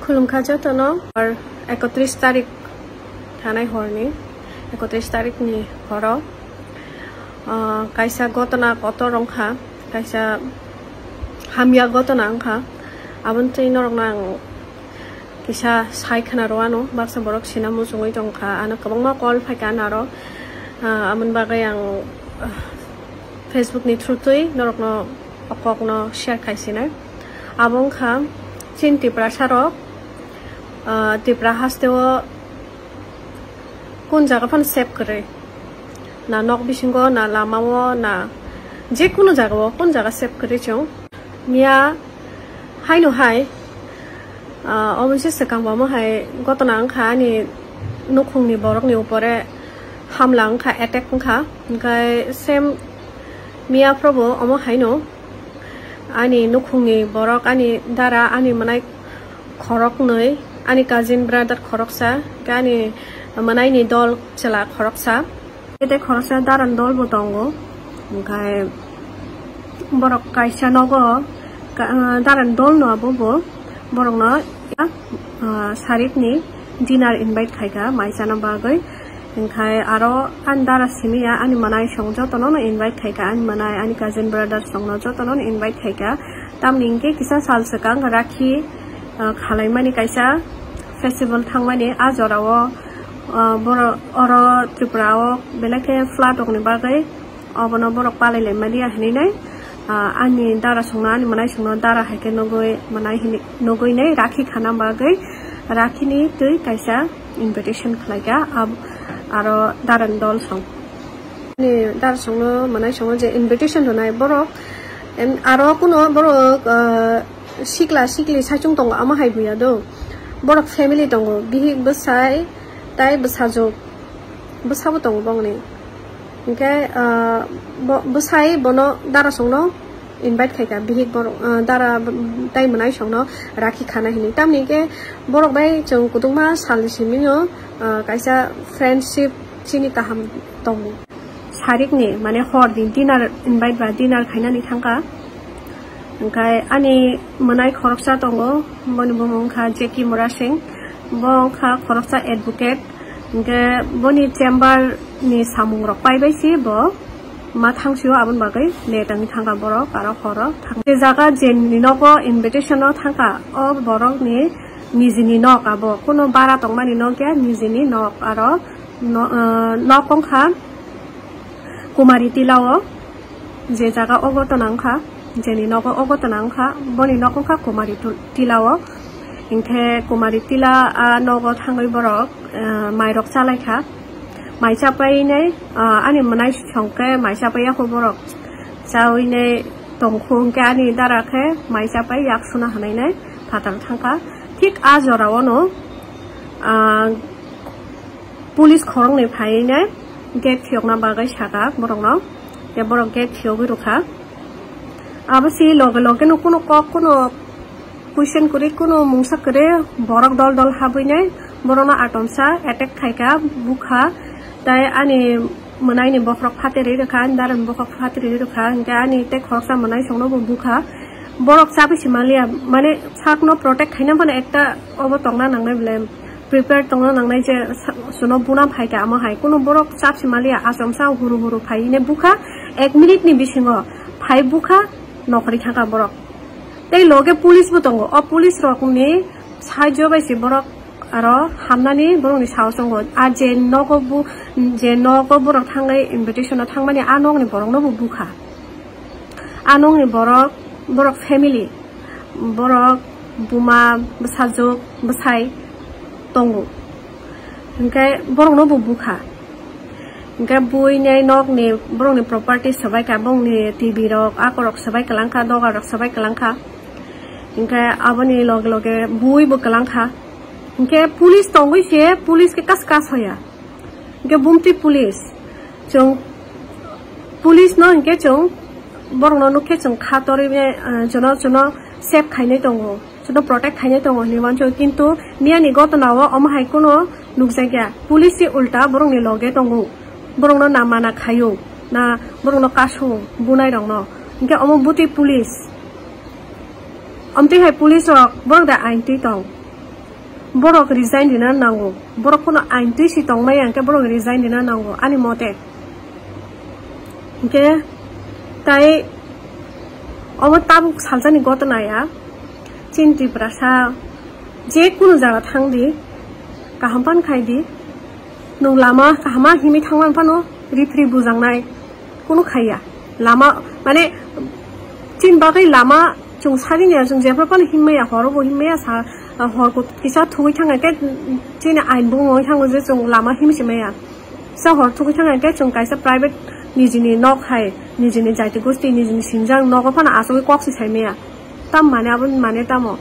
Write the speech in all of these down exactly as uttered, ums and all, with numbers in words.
Khulumkha jotono, ar ekotris tarik thanai horni, ekotris tarikni horo, ah, kaisa gotona kotor wngkha, kaisa hamya gotona wngkha. Aboni twi norokno ang kisa sai khna rw ano, baksa borok sina muchungwi tongkha, ano kwbangma call phaikha naro, ah, aboni bagwi ang, ah, Facebook ni through twi norokno o kokno share khaisinai. Abo wngkha chini Tiprasa rok, ah, Tipra haste o kun jaga phano safe kwrwi, na nok bisingo, na lama o, na je kunu jaga o, kun jaga safe kwrwi chwng. Miya haino hai, ah, omoise swkang bo omo hai gotona wngkha ani nukhungni borokni upore hamla wngkha, attack wngkha. Hwnkhe same miya phrobo omo haino ani nukhungni borok, ani dara, ani mwnai khoroknwi, ani cousin brother khoroksa, hwnkhe ani mwnaini dol chwla khoroksa. Tei khoroksa daran dol bo tongo, hwnkhe borok kaisa nogo ka-, ah, daran dol no abo bo borokno, ah, sarikni dinner invite khaika mai chana bagwi, hwnkhe aro ani dara simi ya ani mwnai song jotono no invite khaika, ani mwnai, ani cousin brother songno jotono no invite khaika, tamni hwnkhe kisa sal swkang rakhi, ah, khalaimani kaisa festival thangmani a jorao. Ah, borok oro Tripura o belai khe flood rokni bagwi obono borok palai lai mani ya hinwi nai, ah, ani dara songno, ani mwnai songno dara hai khe nugwi mwnai hinwi nugwi nai rakhi khana bagwi rakhini twi kaisa invitation khlai kha, ab-, aro daran dol song. Ani dara songno, mwnai songno je invitation rwnai borok, em, aro kuno borok, ah, sikla sikli saichung tongo, amo hai buya do. Borok family tongo, bihik bwsai tai bwsajwk, bwsabo tongo bongni. Hwnkhe, ah, bo-, bwsai bono dara songno invite khaika, bihik borok, ah, dara tai mwnai songno rakhi khana hinwi. Tamni hwnkhe borok bai chwng kwdwkma salni simi o, ah, kaisa friendship chini kaham tongo. Sarikni, mane, horni dinner invite ba dinner khainani thangkha. Hwnkhe ani mwnai khoroksa tongo, boni bumung wngkha Jackie Murasing. Bo wngkha khoroksa advocate. Hwnkhe boni chamber ni samung rok paibai se bo ma thangsio, aboni bagwi late wngwi thangkha borok, aro horo thang-, je jaga jeni nogo invitation o thangkha, o borokni nijini nok abo, kuno bara tongmani nok ya, nijini nok, aro no-, ah, nok wngkha Kumari Tila o, je jaga o gotona wngkha, jeni nogo o gotona wngkha, boni nok wngkha Kumari Tu-, Tila o. Hinkhe Kumari Tila a nogo thangwi borok, ah, mairok chalaikha. Mai chapainai, ah, ani mwnai songkhe mai chapaiya kho borok. Chaoinai tongkhu hwnkhe ani dara khe mai chapai yak suna hanainai phatar thangkha. Thik a jorao no, ah, police khoroknwi phaiwi nai gate phiyokna bagwi saka borokno, tei borok gate phiyogwi rwkha. Abo se loge loge no kuno kok, kuno question kwrwi, kuno mungsa kwrwi, borok dol dol habwi nai borokno atomsa attack khaika, bukha, tei ani mwnaini bokhorok phaterwi rwkha, ani darani bokhorok phaterwi rwkha, hinkhe ani tei khoroksa mwnai songno bo bukha. Borok chabwi se manliya, mane sakno protect khaina phano ekta obo tongna nangnai belai. Prepare tongna nangnai je sa-, suno buna phaikha amo hai. Kuno borok chap se manliya, achomsa huru huru phai hine bukha, ek minute ni bisingo phai bukha, nokhorwi thangkha borok. Tei loge police bo tongo. O police rokni saijo bai se borok aro hamnani borokni sao chongo. A je nogo bu-, je nogo borok thangwi invitation o thangmani a nokni borokno bo bukha. A nokni borok, borok family, borok buma, bwsajwk, bwsai tongo. Hinkhe borokno bo bukha. Hinkhe buinai nokni borokni property swbaikha, bongni T V rok, akorok swbai kwlangkha, dogar rok swbai kwlangkha. Hinkhe aboni loge loge bui bo kwlangkha. Hinkhe police tongwi se, police khe kas kas hoya. Hinkhe bumtwi police. Chwng police no hinkhe chwng borokno nukhe chwng kha torwi, eh, jono jono save khainai tongo, jono protect khainai tongo hinwi wansukha, kintu miyani gotona o omo hai kheno nukjakya. Police se ulta borokni loge tongo, borokno na mana khaio, na borokno kaso bunai rokno. Hinkhe omo butwi police. Omtwi hai police rok borok da ain twi tong. Borok resign rina nango, borok kono ain twi si tongmaya hwnkhe borok resign rina nango ani mote. Hwnkhe tai omo tabuk salsani gotona ya, chini Tiprasa je kunu jaga thangdi, kaham pan khaidi, nwng lama kahama himwi thangma phano rifri bujangnai kunu khaiya. Lama mane chini bagwi lama chwng sagini ya, chwng jephru phano himmaya, horo bo himmaya, sa hor kisa thugwi thangkhe chini ain bumung thango je chwng lama himwi simaya. Sa hor thugwi thangkhe chwng kaisa private nijini nok hai, nijini jaiti gosti, nijini sinjak nogo phano asugwi kok si saimaya. Tam mane abo mane tamo?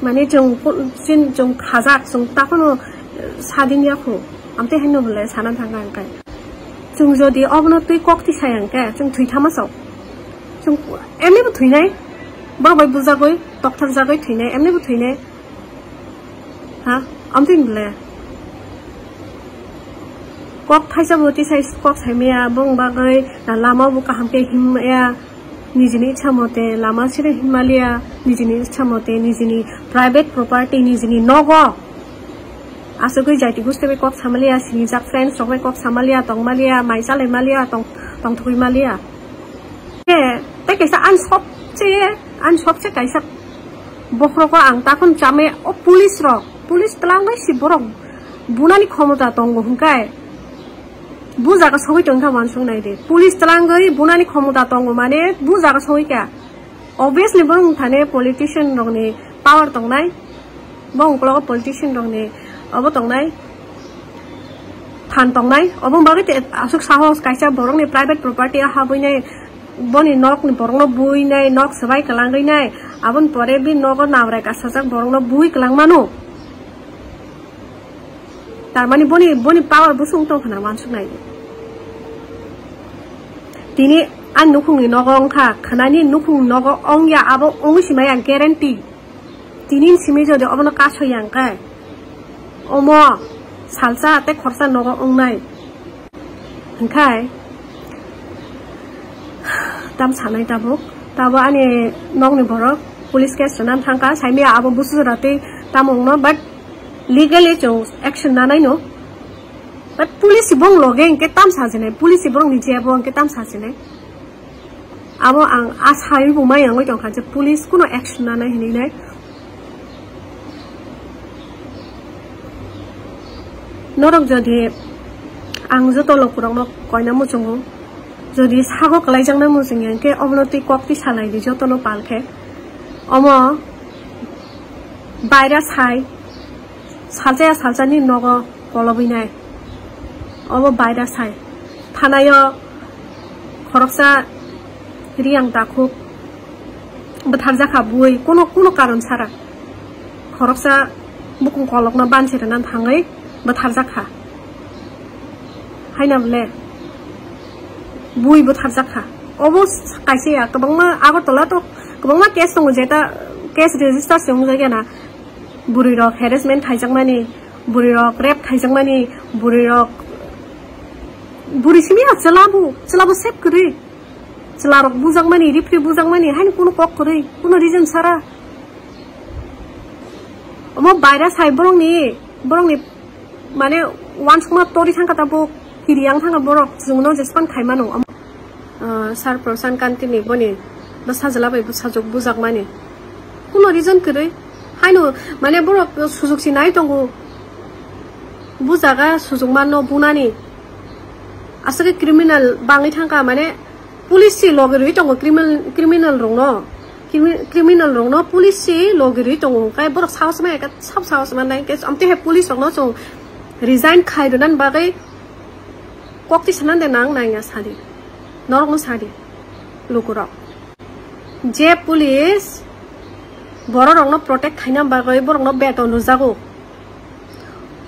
Mane chwng, chwng khajak, chwng takhwno sadin yakhu. Amtwi haino hwnle sana thangkha hwnkhe. Chwng jodi obono twi kok tisai hwnkhe, chwng thwi thama sok. Chwng emnibo thwinai. Borok bai bujagwi, tokthar jagwi thwinai, emnibo thwinai. Ha? Amtwi hwnle. Kok thaisa bo tisai kok saimaya, bong bagwi na lama bo kaham khe himmaya. Nijini ichha mote lama sire himaliya, nijini ichha mote nijini private property, nijini nogo. Asugwi jaiti gusti bai kok samaliya, sinijak friends rok bai kok samaliya, tongmaliya, mai chalai maliya, tong, tongthogwi maliya. He, tei kaisa ani sobse, ani sobse kaisa bokhorogo ang takhon chamaya, o police rok, police twlangwi si borok bunani khomota tongo hwnkhe. Bu jaga sogwi tongkha uansuk nai di. Police twlangwi bunani khomota tongo mane bu jaga sogwi kha. Obviously borok thani politician rokni power tongnai. Bo ungkologo politician rokni obo tongnai. Phan tongnai. Obo bagwi te aswk sahos kaisa borokni private property o habwi nai, boni nokni borokno bui nai, nok swbai kwlangwi nai. Aboni pore bini nogo nabrai kasajak borokno bui kwlang mano. Tarmani boni, boni power busung tong khna uansuk nai. Tini ani nukhungni nogo wngkha, khnani nukhungni nogo wngya, abo wngwi simaya guarantee. Tini simi jodi obono kasoya hwnkhe, omo salsa tei khorsa nogo wngnai. Hwnkhe tam sanai tabuk, tabo ani nokni borok police case rwna thangkha, saimaya abo busu jora tei tamo wngno, but legally chwng action nanai no. But police bong loge hwnkhe tam sajinai, police borokni jebo hwnkhe tam sajinai. Abo ang asai bo mai wngwi tongkha je police kuno action nanai hinwi nai. Norok jodi ang joto lokurokno koina muchungo, jodi sago kwlaijaknai muchungya hwnkhe obono twi kok twi salai di jotono pal khe. Omo baira sai, salsa ya salsani nogo kolobwi nai. Obo baira sai. Thanaio khoroksa riyang takhuk bwtharjakha bui, kuno, kuno karon sara. Khoroksa bukung kolokno bansi rwna thangwi bwtharjakha. Haina bole bui bwtharjakha. Obo kaisa ya, kwbangma Agartala to kwbangma case tongo, jeta case register se wngjakya na. Bwrwi rok harassment khaijakmani, bwrwi rok rape khaijakmani, bwrwi rok, bwrwi simi ya chwla bo, chwla bo sep kwrwi. Chwla rok bujakmani, rifri bujakmani, haini kuno kok kwrwi, kuno reason sara. Omo baira sai borokni, borokni mane uansukma tori thangkha ta bo, kiri yang thangkha borok, chwngno jespan khaimano. Ah, Sir Prasant Kanti ni boni bwsajwla bai bwsajwk bujakmani. Kuno reason kwrwi. Haino, mane, borok sujok si nai tongo. Bujaga sujok manno bunani. Aswk criminal bangwi thangkha, mane, police si logi rwi tongo criminal, criminal rokno. Crimi-, criminal rokno police si logi rwi tongo. Hwnkhe borok sahos maya khe sab sahos mannai. Hwnkhe amtwi hai police rokno chwng resign khai rwnani bagwi kok twi sanani de nang nangya sadi. Norokno sadi. Lukurok. Je police bororokno protect khaina bagwi borokno beton rwjago.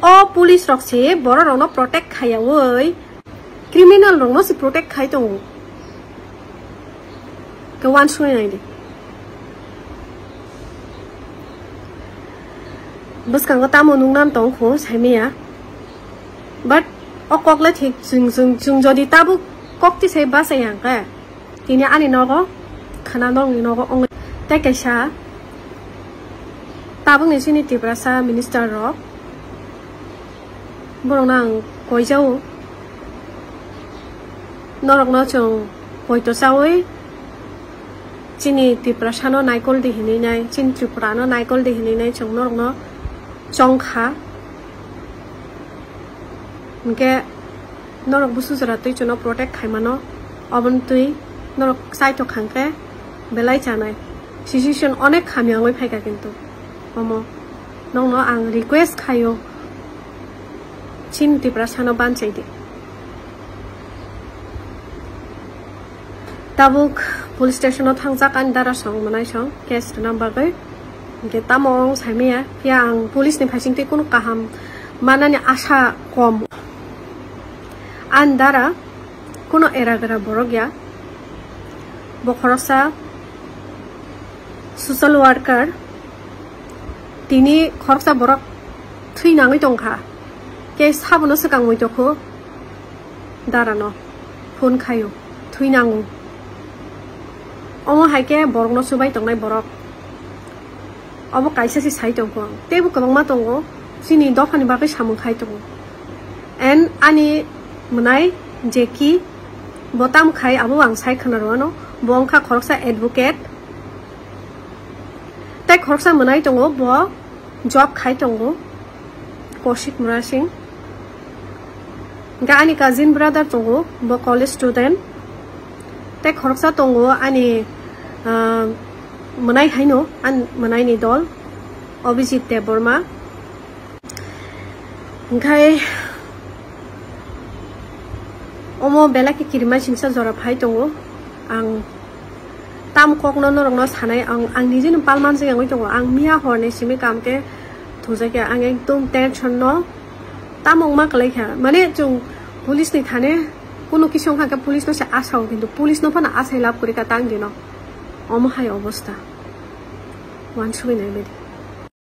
O police rok se bororokno protect khaiyaui criminal rokno se protect khai tongo. Ke uansuknai nai di. Bwskango tamo nungnan tong kho saimaya. But o kokle thik chwng, chwng, chwng jodi tabuk kok tisai bachai yang khe. Tini ani nogo, khana nokni nogo ongwi tei kaisa Tabukni chini Tiprasa minister rok, borokno ang koijao, norokno chwng poito chawi chini Tiprasano naikol di hinwi nai, chini Tripurano naikol di hinwi nai chwng norokno chongkha. Hinkhe norok busu jora twi chwngno protect khaimano, oboni twi norok chaithok hangkhe belai chanai. Situation onek hamya wngwi phaikha kintu. Omo nokno ang request khaio, chini Tiprasano banchai di. Tabuk police station o thangjak ani dara song mwnai song case rwna bagwi. Hinkhe tamo wng saimaya, phiya ang police ni phaising twi kunu kaham manani asa kom. Ani dara kuno era gra borok ya. Bo khoroksa social worker, tini khoroksa borok thwi nangwi tongkha. Khe sabono swkang muitokhu darano phone khaio, thwi nango. Omo hai khe borokno chubai tongnai borok. Obo kaisa se sai tongkho ang. Teibo kwbangma tongo, chini dophani bagwi samung khai tongo. And ani mwnai Jackie, bo tam khai abo ang sai khna rwano. Bo wngkha khoroksa advocate. Tei khoroksa mwnai tongo, bo job khai tongo, Kaushik Murasing. Hinkhe ani cousin brother tongo, bo college student. Tei khoroksa tongo ani, ah, mwnai haino, ani mwnaini dol, Abhijit Debbarma. Hinkhe omo belai khe kirima singsa jora phai tongo. Ang tam kokno norokno sanai, ang, ang nijeno palmanjak wngwi tongo. Ang miya horni simi kam khe thujakya, ang ekdom tension no tamo wngma kwlai kha. Mane chwng police ni thane kuno kisa wngkha khe police no se asao, kintu police no phano asai lab kwrwi kha tang dino. Omo hai obostha. Wansugwi nai bedi.